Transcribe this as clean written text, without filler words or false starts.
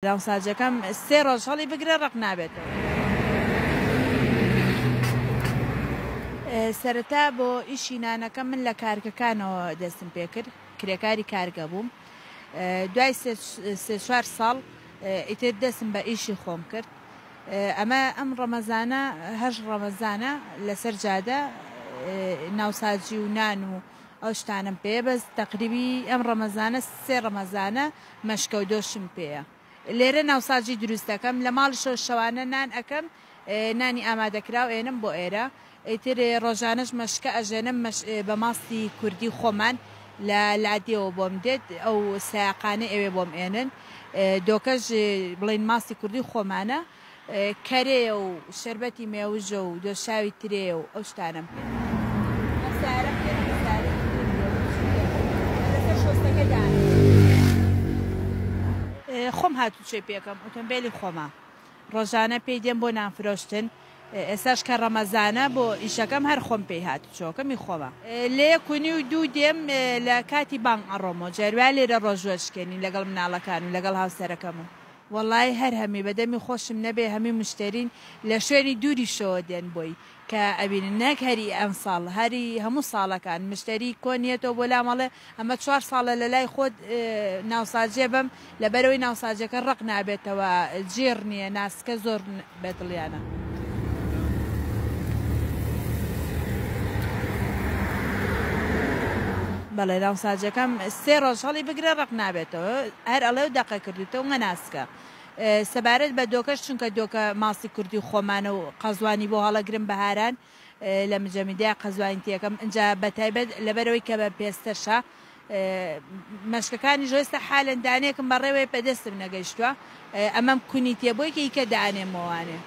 ناوساجەکەم سێ ڕۆژ هەڵی بگرە ڕەق نابێتەوە. سەرەتا بۆ ئیشی نانەکەم من لە کارگەکانەوە دەستم پێکرد، کرێکاری کارگە بووم. دوای سێ چوار ساڵ ئیتر دەستم بە ئیشی خۆم کرد. ئەمە ئەم ڕەمەزانە هەشت ڕەمەزانە لەسەر جادە ناوساجی و نان و ئەو شتانەم پێیە، بەس تەقریبی ئەم ڕەمەزانە سێ ڕەمەزانە مەشکە و دۆشم پێیە. لێرە ناوساجی دروست دەکەم، لە ماڵیشەوە شەوانە نان ئەکەم، نانی ئامادەکراو ئێنم بۆ ئێرە. ئیتر ڕۆژانەش مەشکە ئەژەنم، بە ماستی کوردی خۆمان لە لادێوە بۆم دێت، ئەو سایەقانەی ئەوێ بۆم ئێنن. دۆکەش بڵێین ماستی کوردی خۆمانە. کەرێیە و شەربەتی مێوژە و دۆشاوی ترێیە و ئەو شتانەم پێ. ئەم سەیارەم پێ نییە، سەیارەیەکی کوردییە، کوچکییە، لەسەر شۆستەکە دانرێ. خۆم هاتوچۆی پێ ئەکەم، ئۆتۆمبێلی خۆمە، ڕۆژانە پێی دێم بۆ نان فرۆشتن، ئێستاش کە ڕەمەزانە بۆ ئیشەکەم هەر خۆم پێی هاتوچۆکەم ئی خۆمە. لە یەک و نیو دوو دێم لە کاتی بانگ ئەڕۆمەوە، جاری وایە لێرە ڕۆژوو ئەشکێنین لەگەڵ مناڵەکان و لەگەڵ هاوسەرەکەم و. وەڵایی هەر هەمی بە دەمی خۆشم نەبێ هەمی مشتەرین لە شوێنی دووریشەوە دێن بۆی کە ئەبینن نەک هەری ئەمساڵ هەری هەموو ساڵەکان مشتەری کۆن یەتەوە بۆ لام ئەڵێ ئەمە چوار ساڵە لە لای خۆت ناوساجێ بم لەبەرئەوەی ناوساجەکە ڕەق نابێتەوە جیڕ نیە ناسکە زۆر بەدڵیانە. بەڵێ ناوساجەکەم سێ ڕۆژ هەڵی بگرە ڕەق نابێتەوە هەر ئەڵێ و دەقە کردوتە و مەناسکە سەبارەت بە دۆکەش چونکە دۆکە ماسی کوردی خۆمانە و قەزوانی بۆ هەڵەگرم بەهاران لە مجەمیدەیا قەزوانی تێکەم ئینجا بەتایبەت لەبەرەوەی کە بە پێستەشە مەشکەکانیش ئێستا حالەن دانەیەکم بەڕێوەیە بەدەستم نەگەیشتووە ئەمەم کونی تێ بۆی کە ئیکە دانێمەوانێ.